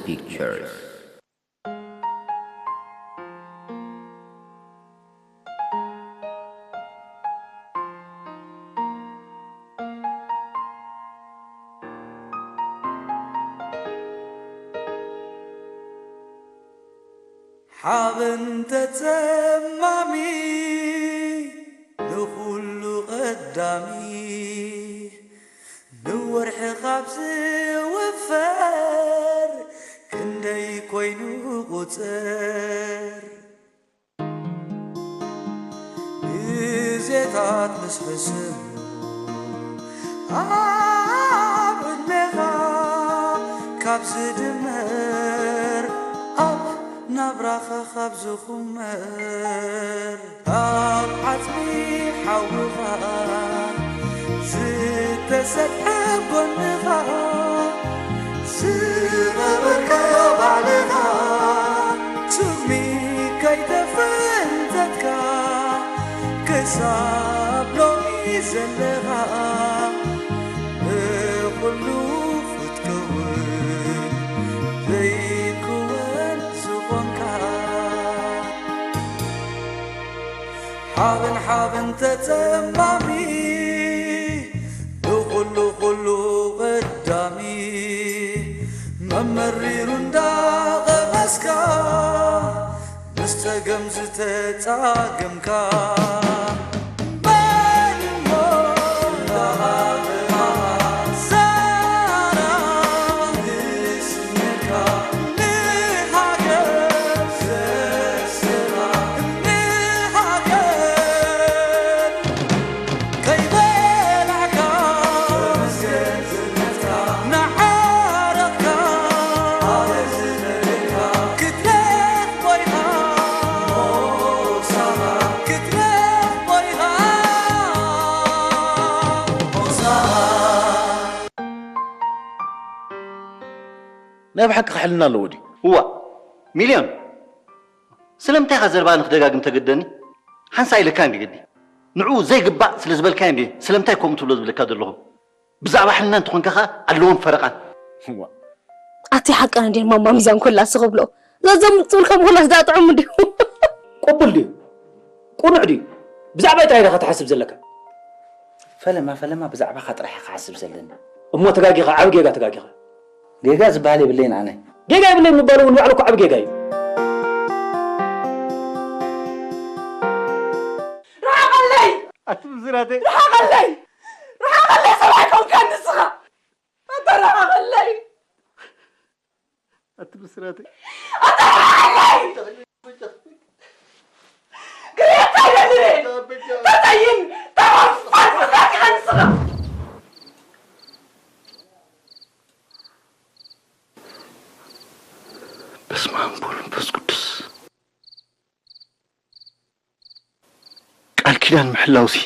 Pictures. ሓበን ተጸማሚ ንኹሉ ቀዳሚ ንወርሒ ካብ ዝውፈር ክንደይ ኮይኑ ቁጽር ግዜታት ምስ ሕስም ኣብ ዕድሜኻ ካብ ዝድመር ኣብ ናብራኻ ካብ ዝኹመር ኣብ ዓጽሚ ሓውኻ ዝተሰጥሐ ጎንኻ ዝነበርካዮ ባዕልኻ ሱሚ ከይተፈንተትካ ክሳብ ሎሚ ዘለኻ ብኹሉ ክትከውን ዘይክወን ዝኾንካ ሓበን ሓበን ተጸማሚ ንኹሉ ኩሉ ቀዳሚ መመሪሩ እንዳቐመስካ ምስ ጸገም ዝተጻገምካ መን እሞ እንዳቐመ ዛራ ንስምካ ንሃገር ዘስራ ንሃገር ከይበላዕካ ንዓረቕካ ክትረኽቦ ኢኻ ክትረኽቦ ኢኻ ናይ ብሓቂ ክሕልና ኣለዎ ድዩ? እዋ ሚልዮን፣ ስለምንታይ ኢኻ ዘረባ ንክደጋግም ተገደኒ? ሓንሳእ ኢለካ እንዲ ግዲ። ንዕኡ ዘይግባእ ስለ ዝበልካዮ እንዲ ስለምንታይ ከምኡ ትብሎ ዝብለካ ዘለኹ? ብዛዕባ ሕልና እንተኾንካ ኸኣ ኣለዎም ፈረቓን። እዋ። ኣቲ ሓቀን እንዲ ማማ ሚዛን ኮላ ስኽብሎ። ዘዘም ትብል ከም ኮላ ዝዳጥዑም እንዲ። ቅቡል ድዩ? ቅኑዕ ድዩ? ብዛዕባይ ጥራይ ዲኻ ትሓስብ ዘለካ? ፈለማ፣ ፈለማ ብዛዕባኻ ጥራሕ ኢኻ ክሓስብ ዘለኒ። እሞ ተጋጊኻ፣ ዓቢ ጌጋ ተጋጊኻ። ጌጋ ዝበሃል የብለይን ኣነ። ጌጋ የብለይን ምባል እውን ባዕሉ እኮ ዓቢ ጌጋ እዩ። ርሓቐለይ! ኣቲ ብስራተይ! ርሓቐለይ! ርሓቐለይ! ሰብኣይ ኮንካ ንስኻ! ኣታ ርሓቐለይ! ኣቲ ብስራተይ! ኣታ ርሓቐለይ! ግርየት ኣይደልን! ተተይን! ተወፋን! ስራቂ ኣንስኻ! በስመ ኣብ ወወልድ ወመንፈስ ቅዱስ። ቃል ኪዳን ምሕላውሲ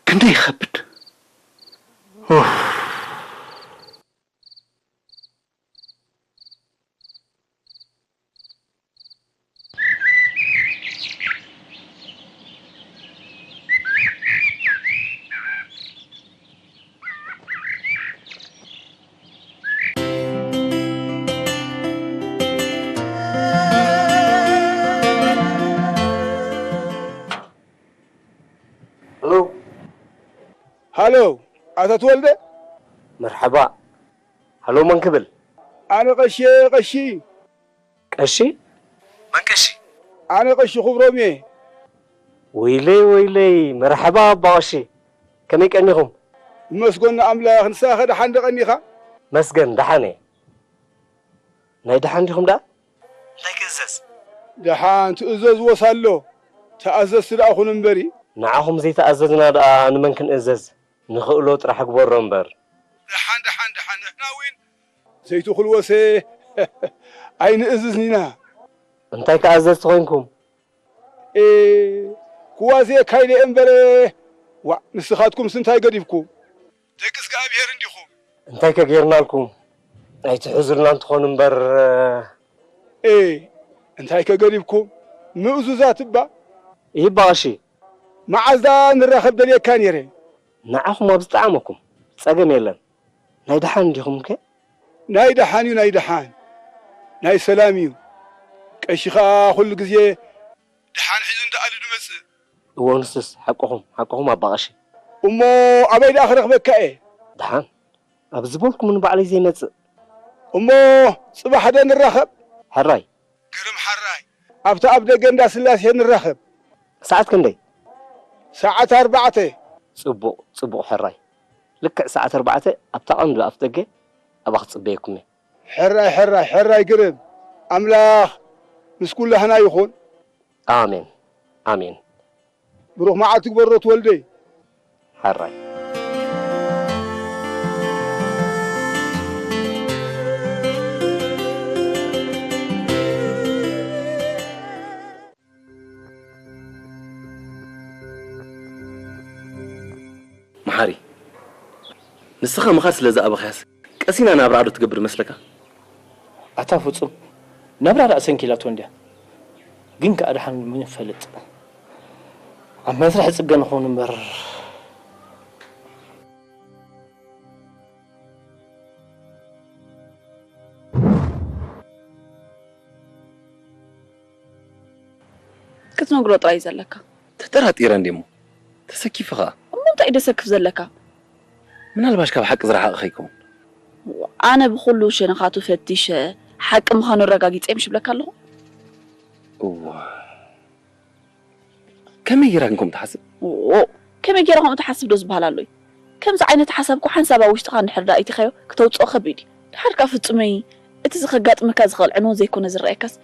ክንደይ ይኸብድ። ኡፍ። ሃሎ። ሃሎ፣ ኣቶ ተወልደ? መርሐባ። ሃሎ፣ መን ክብል? ኣነ ቀሺ፣ ቀሺ። ቀሺ? መን ቀሺ? ኣነ ቀሺ ክብሮም እየ። ወይለይ፣ ወይለይ፣ መርሐባ ኣባ ቀሺ። ከመይ ቀኒኹም? እመስገን ንኣምላኽ፣ ንስኻ ከ ደሓን ዶ ቀኒኻ? መስገን፣ ደሓን እየ። ናይ ደሓን ዲኹም ደኣ? እንታይ ክእዘዝ? ደሓን ትእዘዝዎስ ኣሎ። ተኣዘዝቲ ደኣ ኩኑ እምበሪ። ንዓኹም ዘይተኣዘዝና ደኣ ንመን ክንእዘዝ? ንኽእሎ ጥራሕ ግበሮ እምበር። ደሓን፣ ደሓን፣ ደሓን፣ ንሕና እውን ዘይትኽልዎሰ ኣይንእዝዝን ኢና። እንታይ ከኣዘዝቲ ኮይንኩም? ኤ፣ ክዋዘየካ ኢለ እየ እምበረ። ዋእ፣ ንስኻትኩምስ እንታይ ገዲፍኩም? ደቂ እግዚኣብሄር እንዲኹም። እንታይ ከ ጌርናልኩም? ኣይትሕዙልና እንትኾኑ እምበር። ኤ፣ እንታይ ከ ገዲፍኩም? ምእዙዛት እባ። ይባ ቀሺ። መዓዝ ደኣ ንራኸብ ደልየካ ነይረ። ንዓኹም ኣብ ዝጠዓመኩም ጸገም የለን። ናይ ደሓን እንዲኹም ከ? ናይ ደሓን እዩ፣ ናይ ደሓን። ናይ ሰላም እዩ። ቀሺ ኸኣ ኩሉ ግዜ ደሓን ሒዙ እንዳኣሉ ድመጽእ። እወ፣ ንሱስ ሓቅኹም፣ ሓቅኹም ኣባ ቀሺ። እሞ ኣበይ ደኣ ክረኽበካ እየ? ደሓን፣ ኣብ ዝበልኩ ንባዕለይ ዘይመጽእ። እሞ ጽባሕ ዶ ንራኸብ? ሕራይ። ግርም ሓራይ፣ ኣብቲ ኣብ ደገ እንዳ ስላሴ ንራኸብ። ሰዓት ክንደይ? ሰዓት ኣርባዕተ። ጽቡቕ፣ ጽቡቕ ሕራይ። ልክዕ ሰዓት ኣርባዕተ ኣብታ ቀንዲ ኣፍ ደገ ኣብኣ ክጽበየኩም እየ። ሕራይ፣ ሕራይ፣ ሕራይ ግርም። ኣምላኽ ምስ ኩላህና ይኹን። ኣሜን፣ ኣሜን። ብሩኽ መዓልቲ ግበሮ ትወልደይ። ሕራይ። መሓሪ፣ ንስኻ ምኻድ ስለ ዝኣበኽያስ፣ ቀሲና ናብራ ዶ ትገብር መስለካ? ኣታ ፍጹም፣ ናብራ ደኣ ሰንኪላቶ እንድያ። ግን ከኣ ደሓን መን ይፈልጥ? ኣብ መስርሕ ጽገ ንኸውን እምበር። ክትነግሮ ጥራይ ዘለካ። ተጠራጢረ እንዴ እሞ? ተሰኪፈ ኸኣ። እሞ እንታይ ደሰክፍ ዘለካ? ምናልባሽ ካብ ሓቂ ዝረሓቐ ከይከውን። ኣነ ብኹሉ ሸነኻቱ ፈቲሸ፣ ሓቂ ምዃኑ ኣረጋጊጸ ምሽ ብለካ ኣለኹ። እዋ። ከመይ ጌራ ግን ከምኡ ትሓስብ? ኦ፣ ከመይ ጌራ ከምኡ ትሓስብ ዶ ዝበሃል ኣሎ እዩ? ከምዚ ዓይነት ሓሳብ እኮ ሓንሳብ ኣብ ውሽጥኻ እንድሕር ደኣ ኣእቲኻዮ፣ ክተውጽኦ ከቢድ እዩ። ድሓር ከኣ ፍጹመይ፣ እቲ እዚ ከጋጥመካ ዝኽእል ዕንወት ዘይኮነ ዝረኣየካስ፣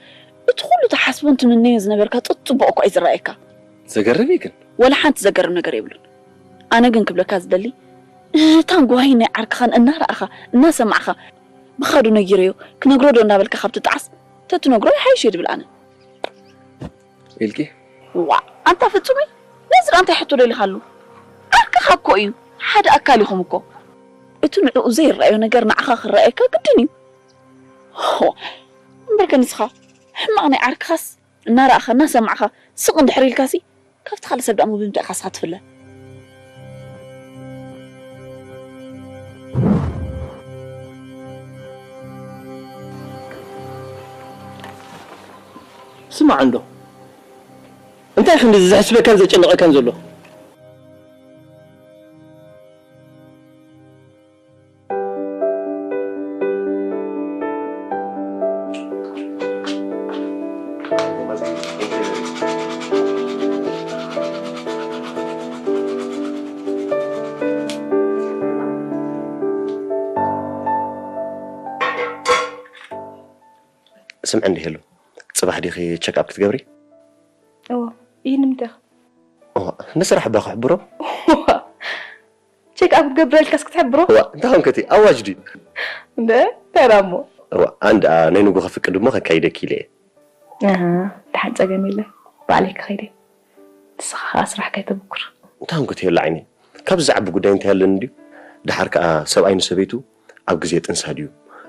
እቲ ኩሉ ትሓስቦን ትምነዮ ዝነበርካ ጽ-፣ ጽቡቕ እኮ እዩ ዝረኣየካ። ዘገርም እዩ ግን። ወላ ሓንቲ ዘገርም ነገር የብሉን። ኣነ ግን ክብለካ ዝደሊ፣ እታ ጓሂ ናይ ዓርክኻን እናረኣኻ፣ እናሰማዕኻ፣ ብኻዱ ነጊረዮ፣ ክነግሮ ዶ እናበልካ ካብ ትጠዓስ፣ ተትነግሮ ይሓይሽ እየ ድብል ኣነ። ኢልኪ? ዋእ፣ ኣንታ ፍጹመይ፣ ነዚ ደኣ እንታይ ሕቶ ደሊኻሉ? ዓርክኻ እኮ እዩ፣ ሓደ ኣካል ኢኹም እኮ። እቲ ንዕኡ ዘይረኣዮ ነገር ንዓኻ ክረኣየካ ግድን እዩ። ሆ፣ እምበርከ ንስኻ ሕማቕ ናይ ዓርክኻስ እናረኣኻ እናሰማዕኻ ስቕ እንድሕር ኢልካሲ፣ ካብቲ ካልእ ሰብ ደኣ እሞ ብምንታይ ኢኻ ንስኻ ትፍለ? ስማዕ እንዶ፣ እንታይ ክንድዚ ዘሕስበካን ዘጨንቐካን ዘሎ? ስምዒ እንዲ ሄሉ፣ ጽባሕ ዲኺ ቸክ ኣፕ ክትገብሪ? እዎ፣ ይህ ንምንታይ ኢኻ? እዋ፣ ንስራሕ እባ ክሕብሮ። ቸክ ኣፕ ክገብር ኢልካስ ክትሕብሮ? እዋ፣ እንታይ ኮንከቲ? ኣዋጅ ድዩ? እንደ፣ እንታይ ደኣ እሞ? እዋ፣ ኣንድ፣ ኣ፣ ናይ ንጎ ከፍቅድ እሞ ከካይደኪ ኢለ እየ። ኣሃ፣ ደሓን ጸገም የለን። ባዕለይ ክኸይድ እየ። ንስኻ ኸኣ ስራሕካ ኣይተብኩር። እንታይ ኮንከቲ የላ ዓይነይ? ካብዚ ዝዓቢ ጉዳይ እንታይ ኣለኒ ድዩ? ደሓር ከኣ ሰብኣይ ንሰበይቱ ኣብ ግዜ ጥንሳ ድዩ፣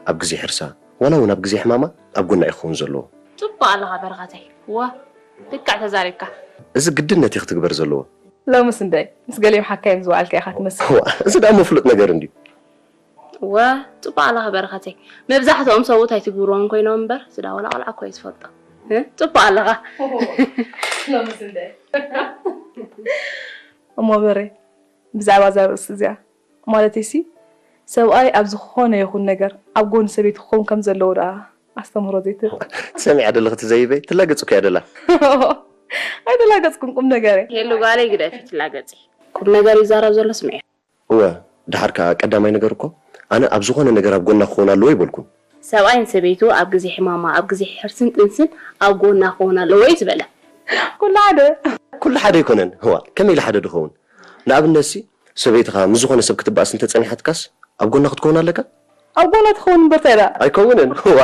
ኣብ ግዜ ሕርሳ፣ ዋላ እውን ኣብ ግዜ ሕማማ ኣብ ጎና እዩ ክኸውን ዘለዎ። ጽቡቕ ኣለኻ በረኸተይ። ዋ፣ ልክዕ ተዛሪብካ። እዚ ግድነት እዩ ክትግበር ዘለዎ። ሎምስ እንደ ምስ ገሊኦም ሓካይም ዝወዓልካ ኢኻ ትመስል። ዋ፣ እዚ ደኣ እሞ ፍሉጥ ነገር እንድዩ። ዋ፣ ጽቡቕ ኣለኻ በረኸተይ። መብዛሕትኦም ሰብኡት ኣይትግብርዎም ኮይኖም እምበር፣ እዚ ደኣ ዋላ ቆልዓ እኮ እዩ ዝፈልጦ። እ? ጽቡቕ ኣለኻ። ሎምስ እንደ እሞ በሬ፣ ብዛዕባ እዛ ርእሲ እዚኣ፣ ማለተይሲ፣ ሰብኣይ ኣብ ዝኾነ ይኹን ነገር ኣብ ጎኒ ሰበይቱ ክኸውን ከም ዘለዎ ደኣ ኣስተምህሮ ዘይትህብ። ትሰምዒ ዶ ኣለኺ እቲ ዘይበይ? ትላገጽ እኮ እያ ደላ። ኣይተላገጽኩን፣ ቁም ነገር እየ። ሄሉ ጓለይ ግደፊ ትላገጺ። ቁም ነገር ይዛረብ ዘሎ ስምዒ። እወ፣ ደሓር ከኣ ቀዳማይ ነገር እኮ ኣነ ኣብ ዝኾነ ነገር ኣብ ጎና ክኸውን ኣለዎ ኣይበልኩን። ሰብኣይን ሰበይቱ ኣብ ግዜ ሕማማ፣ ኣብ ግዜ ሕርስን ጥንስን ኣብ ጎና ክኸውን ኣለዎ እዩ ዝበለ። ኩሉ ሓደ። ኩሉ ሓደ ኣይኮነን። ህዋ፣ ከመይ ኢሉ ሓደ ድኸውን? ንኣብነትሲ፣ ሰበይትኻ ምስ ዝኾነ ሰብ ክትበኣስ እንተጸኒሓትካስ ኣብ ጎና ክትከውን ኣለካ? ኣብ ጎና ትኸውን እምበር ታይ ደኣ? ኣይከውንን። ህዋ።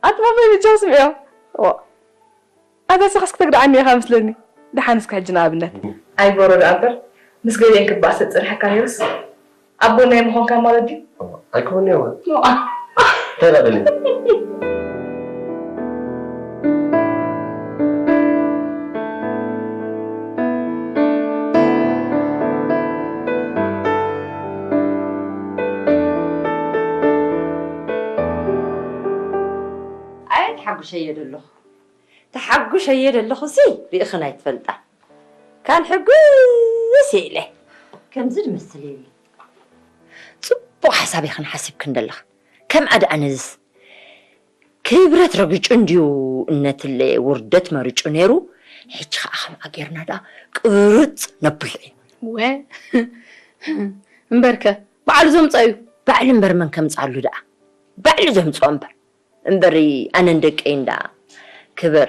ኣትማፈይ ብቻው ስምዕዮ። ዋ። ኣታ ንስኻስ ክተግድዓኒ ኢኻ መስለኒ። ደሓን እስከ ሕጂ ንኣብነት። ኣይግበሮ ደኣ እምበር፣ ምስ ገሊአን ክበኣስ ተጸኒሓካ ነይሩስ፣ ኣብ ጎነይ ምኾንካ ማለት ድዩ? ኣይኮን እየ። ዋ። እንታይ ደኣ ደሊኻ? ተሓጉሸየ ደለኹ። ተሓጉሸየ ደለኹ ሲ ርኢኽን ኣይትፈልጣ። ካን ሕጉስ ኢለ። ከምዚ ዝመስል የብለይ። ጽቡቕ ሓሳብ ኢኽን ሓሲብክን ደለኽ። ከምኣ ደኣ ነዝስ ክብረት ረጊጹ እንድዩ እነትለ ውርደት መሪጹ ነይሩ። ሕጂ ኸኣ ከምኣ ጌርና ደኣ ቅርጽ ነብሎ ኢና። ወ እምበርከ ባዕሉ ዘምጽኦ እዩ። ባዕሉ እምበር መን ከምጽኣሉ ደኣ? ባዕሉ ዘምጽኦ እምበር። እምበሪ ኣነን ደቀይን ደኣ ክበር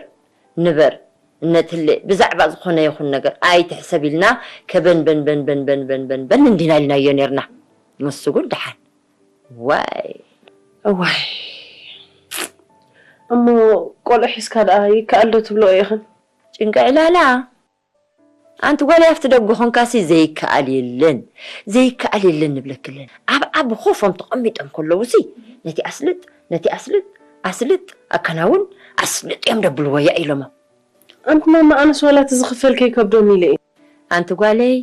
ንበር እነትለ ብዛዕባ ዝኾነ ይኹን ነገር ኣይትሕሰብ ኢልና ከበን በን በን በን በን በን በን በን እንዲና ኢልናዮ ነርና። ንሱ ግን ደሓን። ዋይ እዋይ እሞ ቆልዑ ሒዝካ ደኣ ይከኣል ዶ ትብልኦ ኢኽን? ጭንቂ ዕላላ። ኣንቲ ጓለይ ኣብቲ ደገ ኾንካሲ ዘይከኣል የለን ዘይከኣል የለን ንብለኪ ኣለና። ኣብ ዓቢ ኮፎም ተቐሚጦም ከለዉሲ ነቲ ኣስልጥ ነቲ ኣስልጥ ኣስልጥ ኣከናውን ኣስልጥ እዮም ደብልዎ ያኢ ኢሎሞ። ኣንቲ ማማ ኣነስ ዋላ እቲ ዝኽፈል ከይከብዶኒ ኢለ እየ። ኣንቲ ጓለይ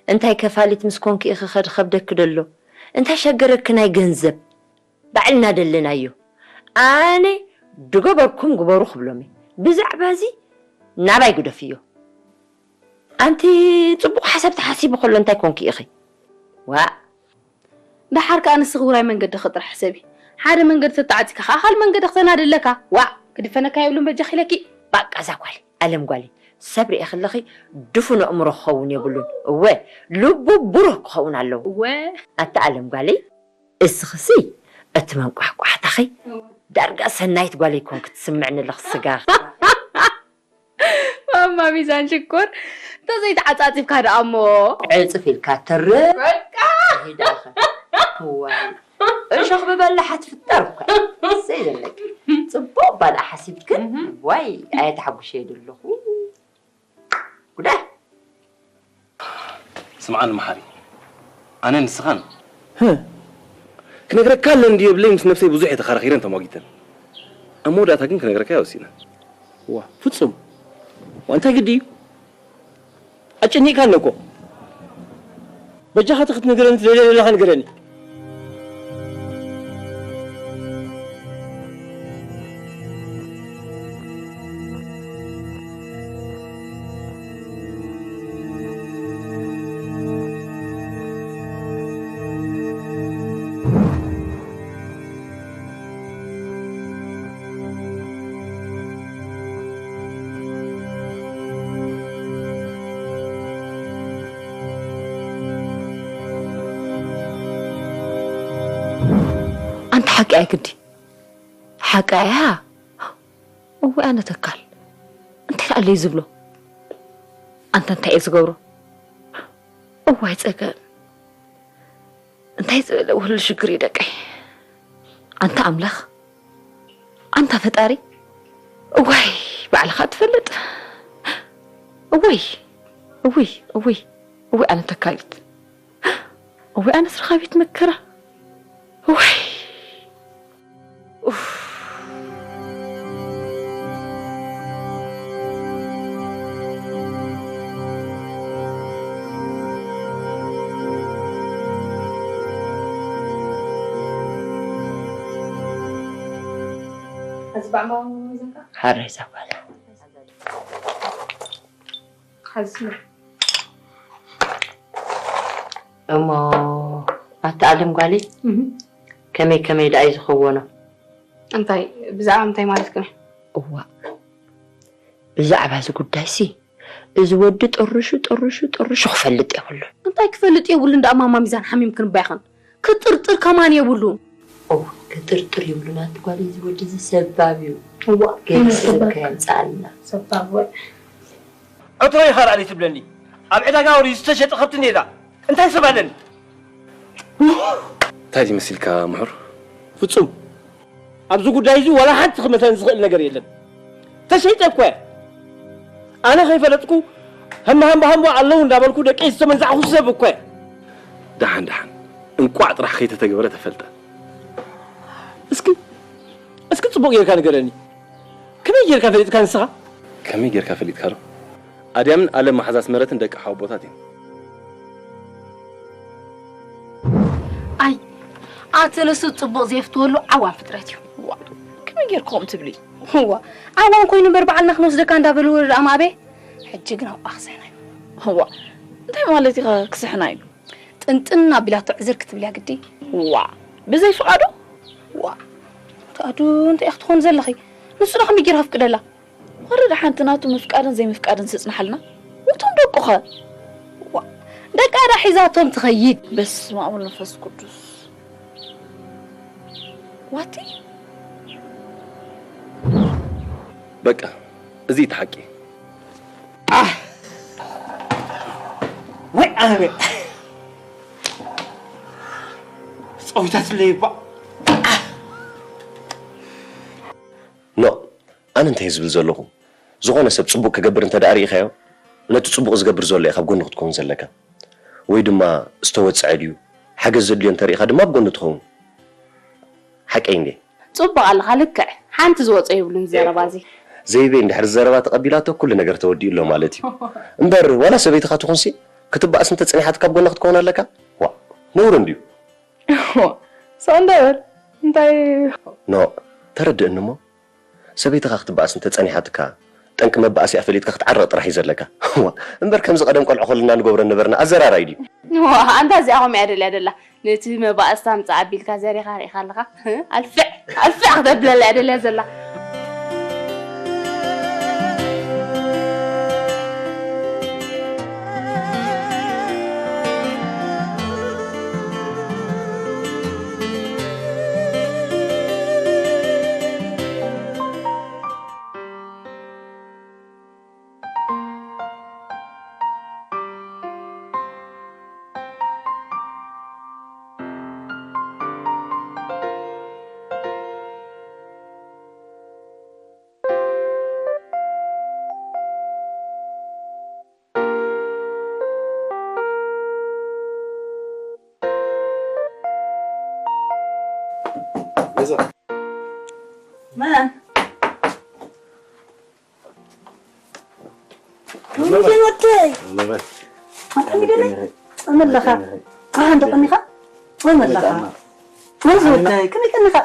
እንታይ ከፋሊት ምስ ኮንኪ ኢኺ ከ ድኸብደኪ ደሎ እንታይ ሸገረኪ ናይ ገንዘብ ባዕልና ደለናዮ ኣነ ድገበርኩም ግበሩ ክብሎም እየ ብዛዕባ እዚ ናባይ ግደፍዮ ኣንቲ ጽቡቕ ሓሳብ ተሓሲቡ ከሎ እንታይ ኮንኪ ኢኺ ዋእ ደሓር ከኣ ንስኺ ውራይ መንገድኺ ጥራሕ ሕሰቢ ሓደ መንገዲ ተተዓጺካ ከኣ ካልእ መንገዲ ክተናዲ ኣለካ ዋእ ክድፈነካ የብሉን በጃኺ ኢለኪ ባቃ እዛ ጓል ኣለም ጓለይ ሰብ ርኤኺ ኣለኺ ድፉን ኣእምሮ ክኸውን የብሉን እወ ልቡ ብሩህ ክኸውን ኣለዎ እወ ኣታ ኣለም ጓለይ እስኽሲ እቲ መንቋሕቋሕታኺ ዳርጋ ሰናይት ጓል ኣይኮንክ ትስምዕኒ ኣለኽ ስጋኺ ማማ ሚዛን ሽኮር ተዘይተዓፃፂብካ ደኣ እሞ ዕፅፍ ኢልካ ተርፍ በቃ ሂዳኸ ዋይ እሾኽ ብበላሓ ትፍጠር እኳ እሰይ ዘለኪ ፅቡቕ ባልኣ ሓሲብክን ዋይ ኣየ ተሓጉሸ የደለኹ ጉዳይ ስምዓኒ መሓሪ ኣነ ንስኻን ክነግረካ ኣለኒ ድየ ብለይ ምስ ነብሰይ ብዙሕ እየ ተኸራኺረን ተሟጊተን ኣብ መወዳእታ ግን ክነግረካ እየ ወሲነ ዋ ፍጹም ዋ እንታይ ግዲ እዩ ኣጨኒቕካኒ እኮ በጃኻ እቲ ክትነግረኒ ትደልየ ዘለኻ ንገረኒ ኣንታ ሓቂ ኣይ ግዲ ሓቂ ኣያ እወ ኣነ ተካል እንታይ ደኣ ኣለይ ዝብሎ ኣንታ እንታይ እየ ዝገብሮ እዋይ ፀገም እንታይ ዝበለ ውህሉ ሽግር እዩ ደቀይ ኣንታ ኣምላኽ ኣንታ ፈጣሪ እዋይ ባዕልኻ ትፈልጥ እወይ እውይ እውይ እውይ ኣነ ተካሊት እወይ ኣነስ ረኻቢት መከራ እወይ እዚ ባዕማ ሚዛንካ ሓረይ ዛጓል ሓዚ እሞ ኣታ ኣለም ጓለይ ከመይ ከመይ ደኣ እዩ ዝኸወኖ እንታይ ብዛዕባ ምንታይ ማለት ግን እዋ ብዛዕባ እዚ ጉዳይ ሲ እዚ ወዲ ጥርሹ ጥርሹ ጥርሹ ክፈልጥ የብሉን እንታይ ክፈልጥ የብሉን ደኣ ማማ ሚዛን ሓሚምክን ባይኽን ክጥርጥር ከማን የብሉን። እዋ ክጥርጥር የብሉን ኣንቲ ጓለይ እዚ ወዲ እዚ ሰባብ እዩ። እዋ ገለ ስእልካ የምፅኣልና። ሰባብ ወይ ዕትሮ ኢኻ ራእሊ ትብለኒ ኣብ ዕዳጋ ወሪዱ ዝተሸጠ ከብቲ ኔዳ እንታይ ሰብ ኣለኒ። እንታይ ዝመስልካ ምሑር ፍፁም ኣብዚ ጉዳይ እዚ ዋላ ሓንቲ ክመተን ዝኽእል ነገር የለን። ተሸይጠ እኮ ኣነ ከይፈለጥኩ ሃምባ ሃምባ ሃምባ ኣለዉ እንዳበልኩ ደቀይ ዝተመንዛዕኩ ሰብ እኮ። ደሓን ደሓን እንቋዕ ጥራሕ ከይተተግበረ ተፈልጠ። እስኪ እስኪ ጽቡቕ ጌርካ ንገረኒ። ከመይ ጌርካ ፈሊጥካ ንስኻ? ከመይ ጌርካ ፈሊጥካ ዶ? ኣድያምን ኣለም መሓዛ ኣስመረትን ደቂ ሓወቦታት እዮም። ኣይ ኣቲ ንሱ ጽቡቕ ዘየፍትወሉ ዓዋን ፍጥረት እዩ። ጌርኩም ትብሊ? እዋ፣ ዓዋን ኮይኑ እምበር በዓልና ክንወስደካ እንዳበልዎ ደኣ ማዕበ። ሕጂ ግን ኣብኣ ክስሕና እዩ። እዋ፣ እንታይ ማለት ኢኻ ክስሕና እዩ? ጥንጥን ኣቢላቶ ዕዝር ክትብልያ ግዲ። ዋ፣ ብዘይ ፍቓዱ? ዋ፣ ፍቓዱ እንታይ ኢኻ ክትኾን ዘለኺ? ንሱ ዶ ከመይ ጌርካ ኣፍቅደላ? ወረደ ሓንቲ ናቱ ምፍቃድን ዘይምፍቃድን ስጽናሓልና። እቶም ደቁኸ? ዋ፣ ደቃ ዳ ሒዛቶም ትኸይድ። በስመ ኣብ ወወልድ ወመንፈስ ቅዱስ። ዋቲ? በቃ፣ እዚ እቲ ሓቂ። ኣህ! ወይ ኣነ! ጸዊታትለይ እባ። ኖ፣ ኣነ እንታይ ዝብል ዘለኹ? ዝኾነ ሰብ ጽቡቕ ክገብር እንተ ደኣ ርኢኻዮ፣ ነቲ ጽቡቕ ዝገብር ዘሎ ኢኻ ኣብ ጎኑ ክትከውን ዘለካ። ወይ ድማ ዝተወጽዐ ድዩ፣ ሓገዝ ዘድልዮ እንተ ርኢኻ ድማ ኣብ ጎኑ ትኸውን። ሓቀይ እንድየ። ጽቡቕ ኣለኻ፣ ልክዕ። ሓንቲ ዝወጾ የብሉን ዘረባ እዚ። ዘይበይ እንድሕር ዘረባ ተቐቢላቶ ኩሉ ነገር ተወዲኡ ኣሎ ማለት እዩ። እምበር ዋላ ሰበይትኻ ትኹንሲ ክትበኣስ እንተ ጸኒሓትካ ኣብ ጎና ክትከውን ኣለካ? ዋእ፣ ነውሪ እንድዩ። ሰው እንዳ በል እንታይ? ኖእ፣ ተረድእኒ እሞ ሰበይትኻ ክትበኣስ እንተ ጸኒሓትካ ጠንቂ መበኣሲኣ ፈሊጥካ ክትዓርቕ ጥራሕ እዩ ዘለካ። ዋእ፣ እምበር ከምዚ ቀደም ቆልዑ ከለና ንገብሮ ነበርና ኣዘራራይ ድዩ? ዋ ኣንታ እዚኣ ከምኡ እያ ደልያ ደላ። ነቲ መባእስታ ኣምጽእ ኣቢልካ ዘሪኻ ርኢኻ ኣለኻ። ኣልፍዕ ኣልፍዕ ክተብለላ እያ ደልያ ዘላ። መን? ወደይ፣ ወደይ። ኣንታ ሚደለይ? ጾም ኣለኻ? ኣህ፣ እንዶ ቀኒኻ? ጾም ኣለኻ? ወንዝ ወደይ፣ ከመይ ቀኒኻ?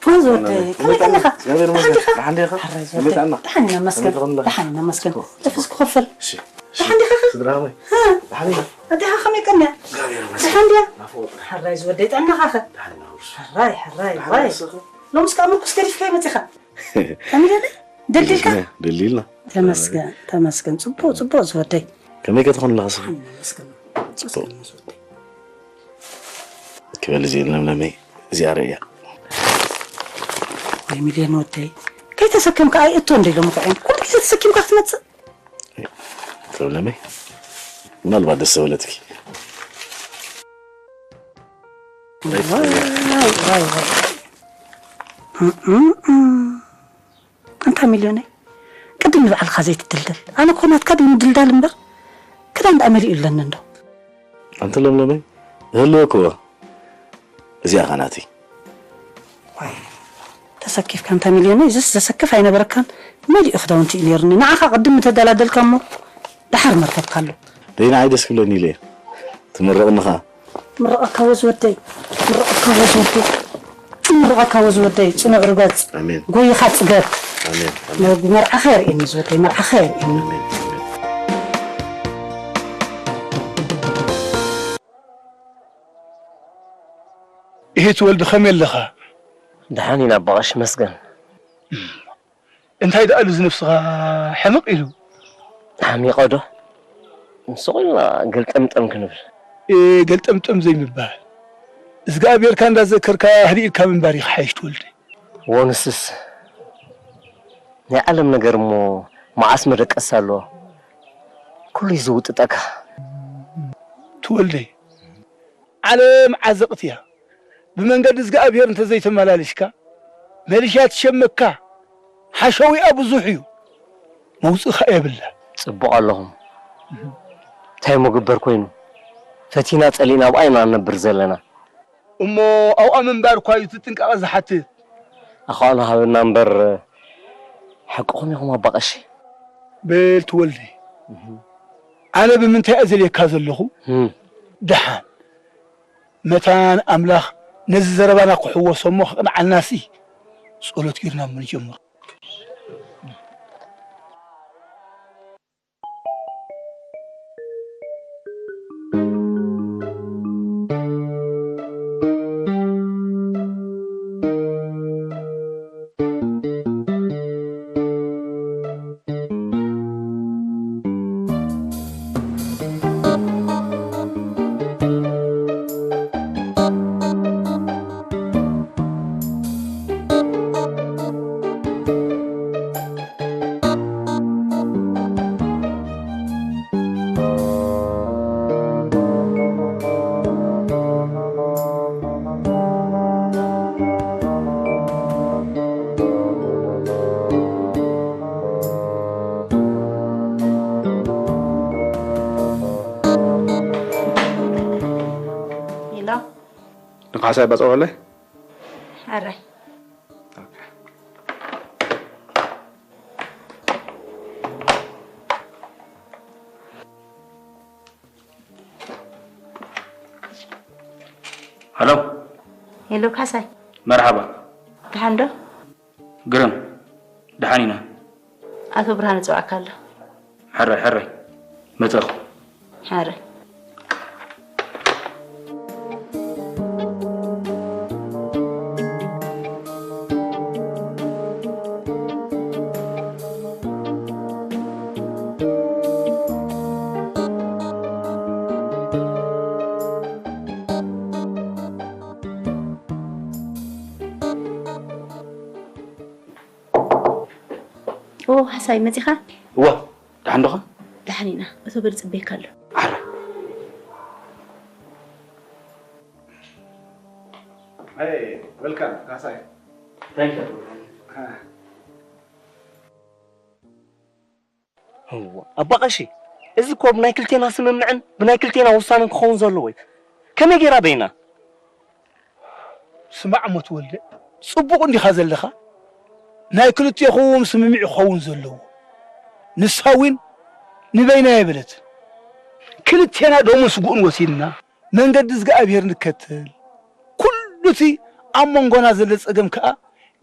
ወንዝ ወደይ፣ ከመይ ቀኒኻ? ደሓን ዲኻ? ደሓን ኢና መስገን። ደሓን ኢና መስገን። ጥፍስ ክኸፈል። ደሓን ዲኻ? ስድራ ሆይ። ደሓን ኢና። ኣዴኻ ከመይ ቀንያ? ደሓን ድያ? ሕራይ ዝወደይ፣ ጥዕናኻ ኸ? ሕራይ፣ ሕራይ፣ ሕራይ። ሎምስ ከኣ ምርኩስ ገዲፍካዮ መጺኻ? ከመይ ደለ? ደልዲልካ? ደልዲልና። ተመስገን፣ ተመስገን። ጽቡቕ፣ ጽቡቕ ዝወደይ። ከመይ ከ ትኾን ኣለኻ ስኺ? ተመስገን። ጽቡቕ። ጽቡቕ ዝወደይ። ክበል እዚ ለምለመይ፣ እዚኣ ርእያ። ወይ ሚልዮን ወደይ። ከይተሰከምካ ኣይእቶ እንደ ኢሎም እኮ እዮም። ኩሉ ግዜ ተሰኪምካ ክትመጽእ። ለምለመይ፣ ምናልባት ደስ ዝበለትኪ። ዋይ፣ ዋይ፣ ዋይ። እም፣ እም፣ እም። ኣንታ ሚልዮነይ፣ ቅድም ንባዕልኻ ዘይትድልደል። ኣነ እኮ ናትካ ድዩ ምድልዳል እምበር፣ ክዳን ደኣ መሊኡ ኣለኒ እንዶ። ኣንቲ ለምለመይ፣ እህልወክዎ። እዚኣ ኸ ናተይ። ዋይ፣ ተሰኪፍካ ኣንታ ሚልዮነይ፣ እዚስ ዘሰክፍ ኣይነበረካን። መሊኡ ክዳውንቲ እዩ ነይሩኒ። ንዓኻ ቅድም ምተደላደልካ እሞ፣ ደሓር መርከብካ ኣሎ። ደይ ንዓይ ደስ ክብለኒ ኢለ እየ። ትምረቕኒ ኸኣ። ምርቐካ ወዝ ወደይ፣ ምርቐካ ወዝ ወደይ፣ ምርቐካ ወዝ ወደይ፣ ጽኑዕ ርገጽ፣ ኣሜን። ጎይኻ ጽገብ። ኣሜን፣ ኣሜን። መርዓኻ የርእየኒ ዝወደይ፣ መርዓኻ የርእየኒ። ኣሜን፣ ኣሜን። ይሄ ትወልድ ከመይ ኣለኻ? ደሓን ኢና ኣባ ቀሺ መስገን። እንታይ ደኣ ኢሉ እዚ ነብስኻ ሕምቕ ኢሉ? ሓሚቐ ዶ? ንስቕ ኢልና ገልጠምጠም ክንብል። እ፣ ገልጠምጠም ዘይምባል። እዝግኣብሄርካ እንዳዘከርካ ህድእ ኢልካ ምንባር እዩ ክሓይሽ ትወልደ። ወንስስ ናይ ዓለም ነገር እሞ መዓስ መደቀሲ ኣለዎ? ኩሉ እዩ ዝውጥጠካ። ትወልደ፣ ዓለም ዓዘቕቲ እያ። ብመንገዲ እዝግኣብሄር እንተዘይተመላሊሽካ፣ መሊሻ ትሸመካ። ሓሸዊኣ ብዙሕ እዩ፣ መውፅእኻ የብላ። ጽቡቕ ኣለኹም። እንታይ እሞ ግበር ኮይኑ? ፈቲና ጸሊእና ኣብኣ ኢና ንነብር ዘለና። እሞ ኣብኣ ምንባር እኳ እዩ እቲ ጥንቃቐ ዝሓትት። ኣኻእሎ ሃበና እምበር፣ ሓቅኹም ኢኹም ኣባ ቀሺ። በል ትወልደ፣ ኣነ ብምንታይ እየ ዘልየካ ዘለኹ? እም። ደሓን መታን ኣምላኽ ነዚ ዘረባና ክሕወሶ እሞ ክቕንዓልናሲ፣ ጸሎት ጌርና እሞ ንጀምሮ። ኢላ ንኻሳይ ባጸዋለይ? ኣረ። ሃሎ። ሄሎ ካሳይ። መርሓባ። ደሓን ዶ? ግርም። ደሓን ኢና። ኣቶ ብርሃነ ይጽውዓካ ኣሎ። ሕራይ፣ ሕራይ። መጸኹ። ሕራይ። ኦ፣ ሓሳይ መጺኻ? እወ፣ ደሓን ዶኻ? ደሓን ኢና። እቶ በል ጽበየካ ኣሎ። ዓረ። Hey, welcome, ካሳይ። Thank you. እዋ፣ ኣባ ቀሺ፣ እዚ እኮ ብናይ ክልቴና ስምምዕን ብናይ ክልቴና ውሳነን ክኸውን ዘለዎ እዩ። ከመይ ጌራ በይና? ስማዕ እሞ ተወልደ፣ ጽቡቕ እንዲኻ ዘለኻ? ናይ ክልቴኹም ስምምዕ ክኸውን ዘለዎ። ንሳ እውን ንበይና የበለትን። ክልቴና ደሞን ስግኡን ወሲድና መንገዲ እግዚኣብሔር ንከተል። ኩሉ እቲ ኣብ መንጎና ዘሎ ጸገም ከኣ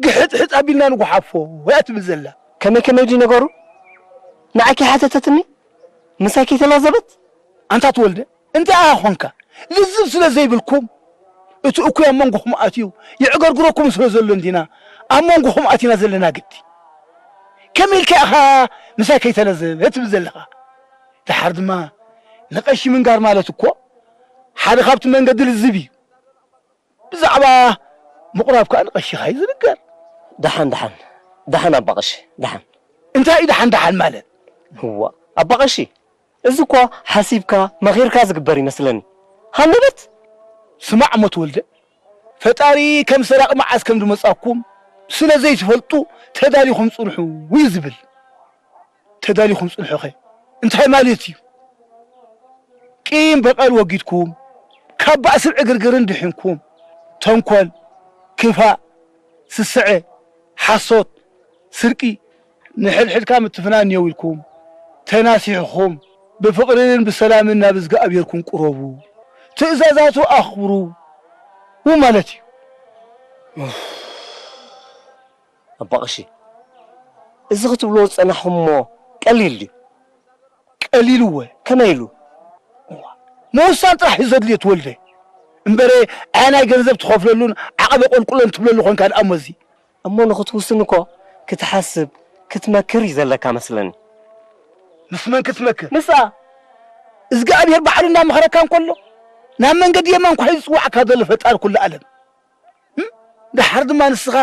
ግሕጥሕጥ ኣቢልና ንጉሓፎ እያ ትብል ዘላ። ከመይ ከመይ ድዩ ነገሩ? ንዓኪ ሓተተትኒ? ምሳይ ከይተላዘበት? ኣንታ ተወልደ፣ እንታይ ኢኻ ኾንካ? ልዝብ ስለ ዘይብልኩም፣ እቲ እኩይ ኣብ መንጎኹም ኣትዩ የዕገርግረኩም ስለ ዘሎ እንዲና ኣብ መንጎኹም ኣቲና ዘለና ግዲ። ከመይ ኢልካ ኢኻ ምሳይ ከይተለዘበ ትብል ዘለኻ? ደሓር ድማ ንቐሺ ምንጋር ማለት እኮ ሓደ ካብቲ መንገዲ ልዝብ እዩ። ብዛዕባ ምቑራብ ከኣ ንቐሺኻ እዩ ዝንገር። ደሓን፣ ደሓን፣ ደሓን ኣባ ቀሺ፣ ደሓን። እንታይ እዩ ደሓን፣ ደሓን ማለት? እዋ፣ ኣባ ቀሺ፣ እዚ እኳ ሓሲብካ መኺርካ ዝግበር ይመስለኒ። ሃንደበት! ስማዕ እሞ ተወልደ፣ ፈጣሪ ከም ሰራቒ መዓስ ከም ዝመጻኩም ስለ ዘይትፈልጡ ተዳሊኹም ጽንሑ እዩ ዝብል። ተዳሊኹም ጽንሑኸ እንታይ ማለት እዩ? ቂም በቐል ወጊድኩም፣ ካብ ባእስን ዕግርግርን ድሒንኩም፣ ተንኮል፣ ክፋእ፣ ስስዐ፣ ሓሶት፣ ስርቂ፣ ንሕድሕድካ ምትፍናን እኒኦ ኢልኩም ተናሲሕኹም ብፍቕርን ብሰላምን ናብ እዝግኣብሄርኩም ቅረቡ፣ ትእዛዛቱ ኣኽብሩ ማለት እዩ። ኣባ ቀሺ፣ እዚ ክትብልዎ ዝጸናሕኹምሞ ቀሊል ድዩ? ቀሊል እወ። ከመይ ኢሉ? ምውሳን ጥራሕ እዩ ዘድልዮ ተወልደ። እምበረ ኣየናይ ገንዘብ ትኸፍለሉን ዓቐበ ቆልቁሎን ትብለሉ ኾንካ ደኣ እሞ እዚ። እሞ ንኽትውስን እኮ ክትሓስብ፣ ክትመክር እዩ ዘለካ መስለኒ። ምስ መን ክትመክር? ምስኣ። እግዚኣብሔር ባዕሉ እናመኸረካ እንከሎ፣ ናብ መንገዲ የማን ኳሒ ዝጽዋዕካ ዘሎ ፈጣሪ ኩሉ ዓለም። እም? ደሓር ድማ ንስኻ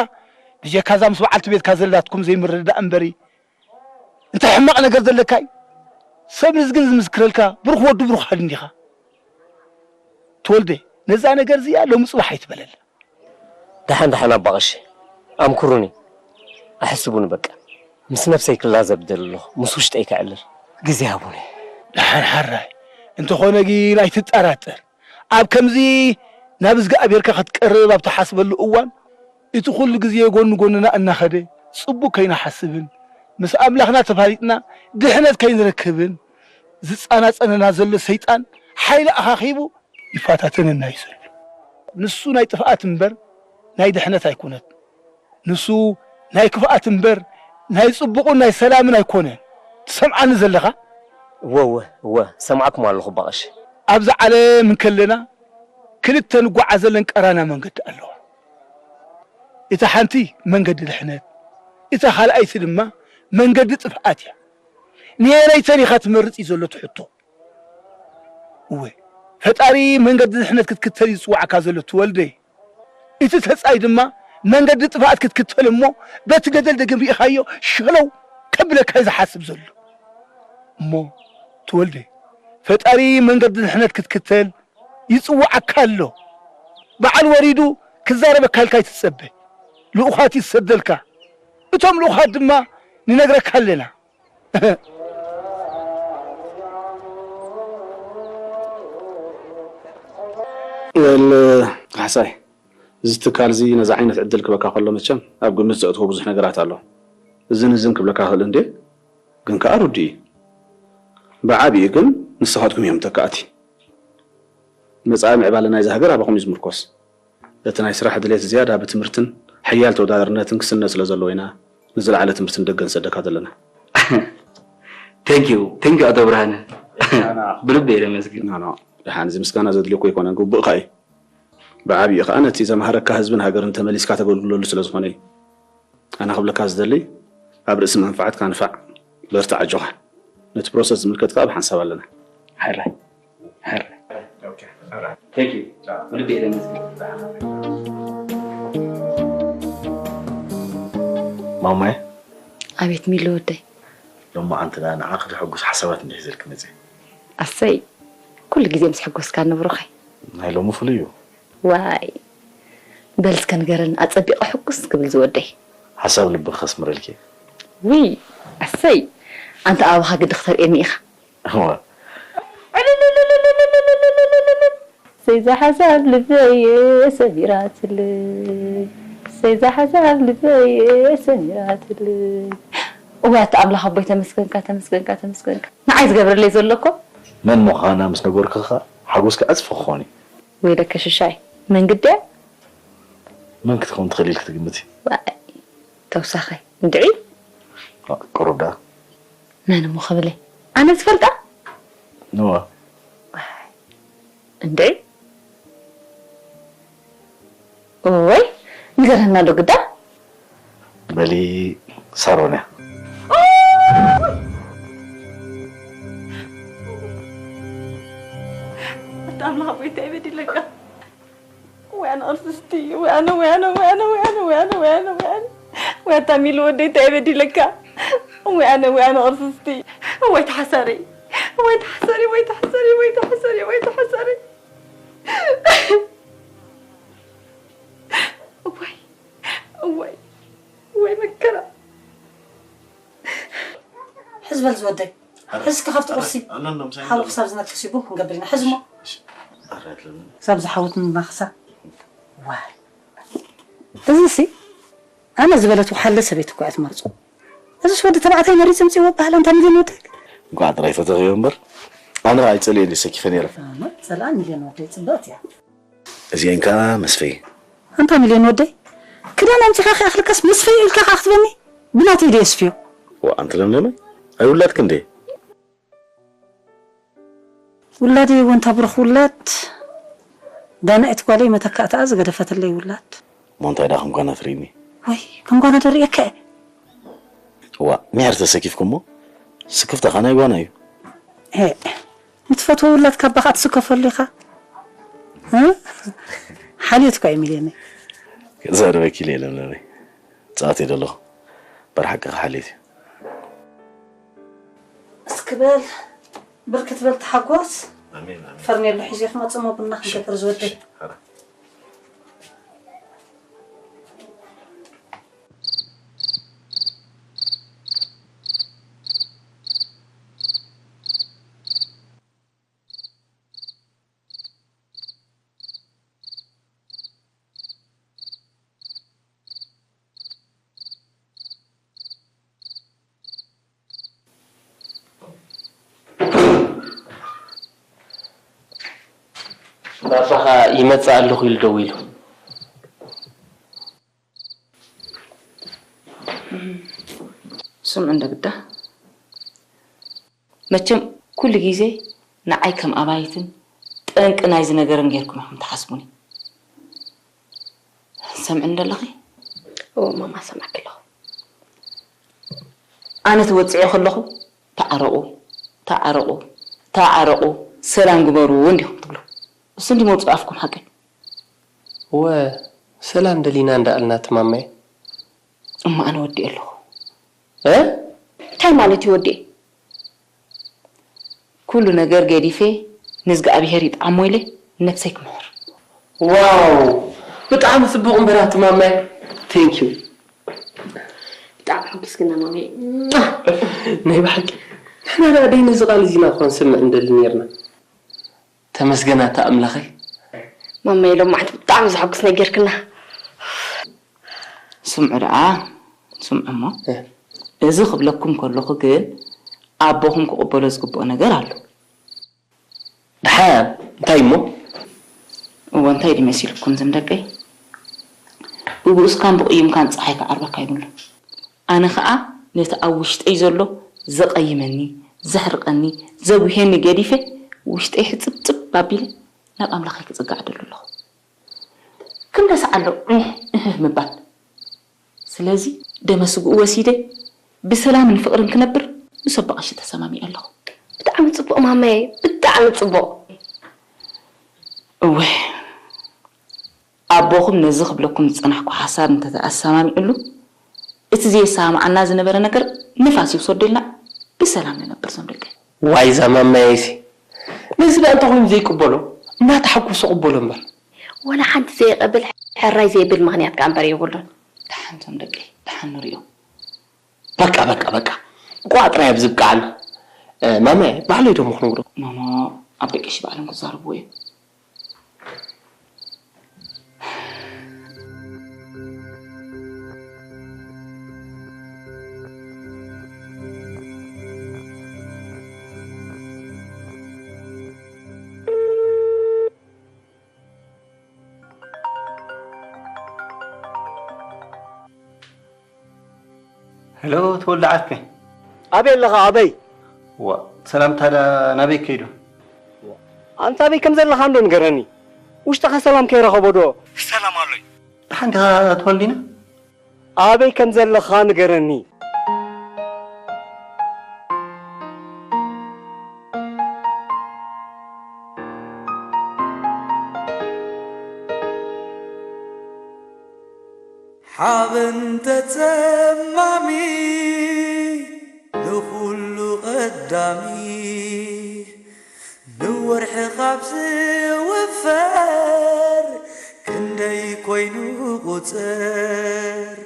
ብጀካ እዛ ምስ በዓልቲ ቤትካ ዘላትኩም ዘይምርድዳእ እምበሪ፣ እንታይ ሕማቕ ነገር ዘለካ እዩ? ሰብ ንዝግን ዝምስክረልካ ብሩኽ ወዲ ብሩኽ ሓድ እንዲኻ። ተወልደ፣ ነዛ ነገር እዚኣ ሎሚ ጽባሕ ኣይትበለላ። ደሓን ደሓን ኣባ ቀሺ፣ ኣምክሩኒ፣ ኣሕስቡኒ በቃ። ምስ ነብሰይ ክላዘብ እደሊ ኣለኹ፣ ምስ ውሽጠይ ከዕልል። ግዜ ሃቡኒ። ደሓን ሓራይ፣ እንተኾነ ግን ኣይትጠራጠር። ኣብ ከምዚ ናብ እግዚኣብሔርካ ክትቀርብ ኣብ ትሓስበሉ እዋን፣ እቲ ኩሉ ግዜ ጎኒ ጎንና እናኸደ ጽቡቕ ከይንሓስብን ምስ ኣምላኽና ተፋሊጥና ድሕነት ከይንረክብን ዝጻናጸነና ዘሎ ሰይጣን ሓይሊ ኣኻኺቡ ይፈታተነና እዩ ዘሎ። ንሱ ናይ ጥፍኣት እምበር ናይ ድሕነት ኣይኮነን። ንሱ ናይ ክፍኣት እምበር ናይ ጽቡቕን ናይ ሰላምን ኣይኮነን። ትሰምዓኒ ዘለኻ? እወ፣ እወ፣ እወ፣ ሰምዓኩም ኣለኹ ኣባ ቀሺ። ኣብዚ ዓለም እንከለና ክልተ ንጓዓዘለን ቀራና መንገዲ ኣለዋ። እታ ሓንቲ መንገዲ ድሕነት፣ እታ ካልኣይቲ ድማ መንገዲ ጥፍኣት እያ። ንየነይተን ኢኻ ትመርጽ እዩ ዘሎ እቲ ሕቶ። እወ፣ ፈጣሪ መንገዲ ድሕነት ክትክተል እዩ ዝጽውዓካ ዘሎ ትወልደይ። እቲ ተጻይ ድማ መንገዲ ጥፍኣት ክትክተል እሞ በቲ ገደል ደገም ርኢኻዮ ሸለው ከብለካ እዩ ዝሓስብ ዘሎ። እሞ ትወልደይ፣ ፈጣሪ መንገዲ ድሕነት ክትክተል ይጽውዓካ ኣሎ። በዓል ወሪዱ ክዛረበካ ኢልካ ኣይትጸበ። ልኡኻት ይሰደልካ። እቶም ልኡኻት ድማ ንነግረካ ኣለና። ወል ካሕሳይ፣ እዚ ትካል እዚ ነዚ ዓይነት ዕድል ክበካ ከሎ መቸም ኣብ ግምት ዘእትዎ ብዙሕ ነገራት ኣሎ። እዝን እዝን ክብለካ ክእል እንዴ፣ ግን ከኣ ርዱእ እዩ። ብዓቢኡ ግን ንስኻትኩም እዮም ተካእቲ። መጻኢ ምዕባለ ናይዛ ሃገር ኣባኹም እዩ ዝምርኮስ። እቲ ናይ ስራሕ ድሌት ዝያዳ ብትምህርትን ሓያል ተወዳዳርነትን ክስነ ስለ ዘለዎ ኢና ንዝለዓለ ትምህርቲ ንደገ ንሰደካ ዘለና። Thank you, thank you ኣቶ ብርሃነ፣ ብልቢ እየ ለመስግን። ኖ ኖ፣ ደሓን፣ እዚ ምስጋና ዘድልዮ እኮ ኣይኮነን፣ ግቡእካ እዩ። ብዓቢኡ ከኣ ነቲ ዘምሃረካ ህዝብን ሃገርን ተመሊስካ ተገልግለሉ ስለ ዝኾነ እዩ። ኣነ ክብለካ ዝደሊ፣ ኣብ ርእሲ መንፍዓትካ ንፋዕ፣ በርትዕ ኣጆኻ። ነቲ ፕሮሰስ ዝምልከት ከኣ ብሓንሳብ ኣለና። ሕራይ ሕራይ። Thank you፣ ብልቢ እየ ለመስግን። ማማይ ኣቤት ሚሊ ወደይ። ሎማዓንቲ ደኣ ንዓኺ ደሐጉስ ሓሳባት እንዲየ ሒዘልኪ መፅየ። ኣሰይ ኩሉ ግዜ ምስ ሕጎስካኒ ብሩኸይ። ናይ ሎሚ ፍሉይ እዩ። ዋይ በል እስከ ንገረኒ ኣፀቢቐ ሕጉስ ክብል ዝወደይ። ሓሳብ ልብኺ ከስምረልኪ እየ። ውይ ኣሰይ ኣንታ ኣባኻ ግዲ ክተርእየኒ ኢኻ። እዋ ሰይዛ ሓሳብ ልበየ ሰሚራትለይ ሰይዛ ሓሳብ ልበየ ሰሚራትለይ። እዋይ ኣታ ኣምላኽ ኣቦይ ተመስገንካ ተመስገንካ ተመስገንካ ንዓይ ዝገብረለይ ዘሎ እኮ። መን ምዃና ምስ ነገርኩኺ ኸኣ ሓጎስኪ ዕጽፊ ክኾን እዩ። ወይለከ ሽሻይ መን ግድያ? መን ክትከውን ትኽእል ኢልኪ ትግምቲ? ዋይ ተውሳኸ እንድዒ። ቅሩብ ደኣ። መን እሞ ክብለይ ኣነ ዝፈልጣ? እወ። እንድዒ እወይ ንገረና ዶ ግዳ? በሊ ሳሮን እያ። ኣታ ኣምላኽ ኣቦይ እንታይ በዲለካ? ወይ ኣነ ቅርስስቲ ወይ ኣነ ወይ ኣነ ወይ ኣነ ወይ ኣነ ወይ ኣነ ወይ ኣነ ወይ ኣነ ወይ ኣታ ሚሊ ወደይ እንታይ በዲለካ? ወይ ኣነ ወይ ኣነ ቅርስስቲ ወይ ተሓሳሪ ወይ ተሓሳሪ ወይ ተሓሳሪ ወይ ተሓሳሪ ወይ ተሓሳሪ እዋይ እዋይ እዋይ መከራ። ሕዝ በል ዝወደይ ሕዝ እስከ ካብቲ ቁርሲ ሓዊ ክሳብ ዝነክስ ይቡ ክንገብር ኢና ሕዝ እሞ ክሳብ ዝሓውት ምናኽሳ ዋይ እዚሲ ኣነ ዝበለት ውሓለ ሰበይቲ እኮ እያ ትመርጾ እዚስ ወዲ ተባዕታይ መሪጽ ምጽእዎ በሃላ እንታ ሚልዮን ወደይ እንኳዕ ጥራይ ፈተኽዮ እምበር ኣነ ኣይጸልኤን እየ ሰኪፈ ነይረ። ኣነ ጸልኣ ሚልዮን ወደይ ጽብቕቲ እያ። እዚኤን ከኣ መስፈይ። ኣንታ ሚልዮን ወደይ ክዳን ኣምጺኻ ከይኣኽለካስ መስፈይ ኢልካ ከኣ ክትበኒ ብናተይ ድየ ስፍዮ። ዋእ ኣንቲ ለምለመይ ኣይውላድኪ እንዴ። ውላደይ እወ እንታ ብሩኽ ውላድ ዳናይት ጓለይ መተካእታኣ ዝገደፈትለይ ውላድ። እሞ እንታይ ደኣ ከም ጓና ፍሪኒ። ወይ ከም ጓና ዶ ርእየካ እየ። ዋእ ሚሕር ተሰኪፍኪ እሞ ስክፍታኻ ናይ ጓና እዩ። ሄእ ንትፈትዎ ውላድካ ኣባኻ ትስከፈሉ ኢኻ። ሓልዮት እኳ እዩ ሚልዮነይ። ክዛረበኪ ኢለ ለምለመይ። ጻወት እየ ዘለኹ። በርሓቂ ክሓልየት እዩ። እስኪ በል ብርክት በል ተሓጎስ። ፈርኔሎ ሒዘ ክመጽእ እሞ ቡና ክንገብር ዝወደይ። ባባኻ ይመጽእ ኣለኹ ኢሉ ደዊሉ። እንደ ግዳ መቸም ኩሉ ግዜ ንዓይ ከም ኣባይትን ጠንቂ ናይዚ ነገርን ጌርኩም ኢኹም ትሓስቡኒ። ሰምዕኒ ደለኺ? እዎ ማማ፣ ሰማዕኪ ኣለኹ። ኣነ ተወጽዔ ከለኹ ተዓረቑ፣ ተዓረቑ፣ ተዓረቑ፣ ሰላም ግበሩ እንዲኹም ትብሉ። እሱ እንዲ መውጽኢ ኣፍኩም ሓቂ። እወ፣ ሰላም ደሊና እንዳኣልና ትማማየ። እሞ ኣነ ወዲኤ ኣለኹ። እ? እንታይ ማለት እዩ ወዲኤ? ኩሉ ነገር ገዲፈ ንእዝግኣብሄር ይጥዓሞ ኢለ ነብሰይ ክምሕር። ዋው፣ ብጣዕሚ ጽቡቕ እምበር ኣቲ ማማይ። Thank you። ብጣዕሚ ሕጉስ ግና ማማይ። ናይ ብሓቂ ንሕና ደኣ ደይ ነዚ ቃል እዚና እኮ ንስምዕ እንደሊ ነርና። ተመስገን ኣታ ኣምላኸይ። ማማይ ሎማዓንቲ ብጣዕሚ ዘሐጉስ ነገርክና። ስምዑ ደኣ፣ ስምዑ እሞ፣ እ። እዚ ክብለኩም ከለኹ ግን ኣቦኹም ክቕበሎ ዝግብኦ ነገር ኣሎ። ደሓን፣ እንታይ እሞ? እወ፣ እንታይ ድዩ መሲልኩም ዝም ደቀይ? ብብኡስካን ብቕዩምካን ጸሓይ ክዓርበካ ይብሉ። ኣነ ኸኣ ነቲ ኣብ ውሽጠይ ዘሎ ዘቐይመኒ፣ ዘሕርቐኒ፣ ዘጉሄኒ ገዲፈ ውሽጠይ ሕጽብጽብ ኣቢለ ናብ ኣምላኸይ ክጽጋዕ ደሉ ኣለኹ። ክምለስ ኣሎ እህ እህ ምባል። ስለዚ ደመ ስግኡ ወሲደ ብሰላምን ፍቕርን ክነብር ምስ ኣቦ ቀሺ ተሰማሚዐ ኣለኹ። ብጣዕሚ ጽቡቕ ማማየ፣ ብጣዕሚ ጽቡቕ። እወ፣ ኣቦኹም ነዚ ክብለኩም ዝጸናሕኩ ሓሳብ እንተተኣሰማሚዕሉ፣ እቲ ዘየሰማምዓና ዝነበረ ነገር ንፋስ ይውሰደልና፣ ብሰላም ንነብር ዞም ደቀይ። ዋይ እዛ ማማየሲ፣ ነዚ ደኣ እንተ ኮይኑ ዘይቅበሎ፣ እናተሓጎሰ ቅበሎ እምበር። ወላ ሓንቲ ዘይቐብል ሕራይ ዘይብል ምኽንያት ከኣ እምበር የብሉን። ደሓን ዞም ደቀይ፣ ደሓን ንሪኦ። በቃ፣ በቃ፣ በቃ። እንቋዕ ጥራይ ኣብዚ ብቅዓና። እ፣ ማማየ፣ ባዕለይ ዶ ምኽንግሮ? ማማ፣ ኣቦ ቀሺ ባዕሎም ክዛረብዎ እዮም። ሄሎ፣ ተወልደ ዓርከይ። ኣበይ ኣለኻ? ኣበይ? ዋ፣ ሰላምታ ዳ ናበይ ከይዱ? ኣንታ ኣበይ ከም ዘለኻ እንዶ ንገረኒ። ውሽጥኻ ሰላም ከይረኸቦ ዶ? ሰላም ኣሎይ። ደሓን ዲኻ ተወልዲና? ኣበይ ከም ዘለኻ ንገረኒ። ሓበን ተጸማሚ ንኹሉ ቀዳሚ፣ ንወርሒ ካብ ዝውፈር ክንደይ ኮይኑ ቁጽር።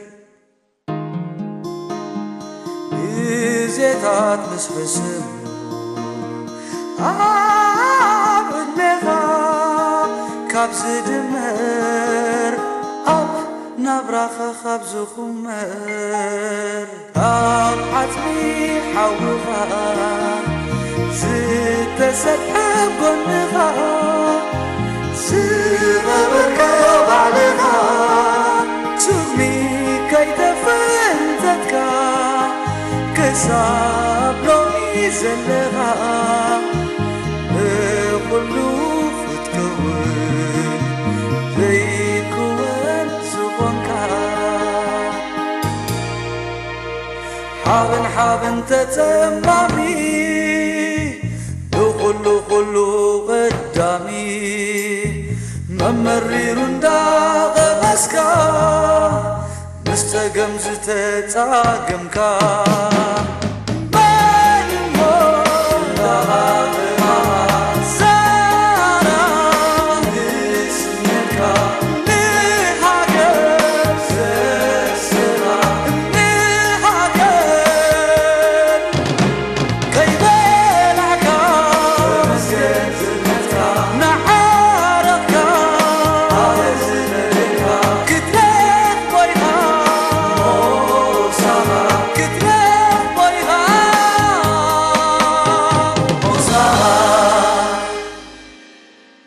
ግዜታት ምስ ሕስም ኣብ ዕድሜኻ ካብ ዝድመር፣ ኣብ ናብራኻ ካብ ዝኹመር፣ ካብ ዓጽሚ ሓውኻ ዝተሰጥሐ ጎንኻ ዝቐበርካዮ ባዕልኻ፣ ስሚ ከይተፈንተትካ ክሳብ ሎሚ ዘለኻ፣ ንኹሉ ክትከውን ዘይክወን ዝኾንካ። ሓበን ሓበን ተጸማሚ፣ ንኹሉ ኩሉ ቀዳሚ፣ መመሪሩ እንዳቐመስካ፣ ምስ ጸገም ዝተጻገምካ።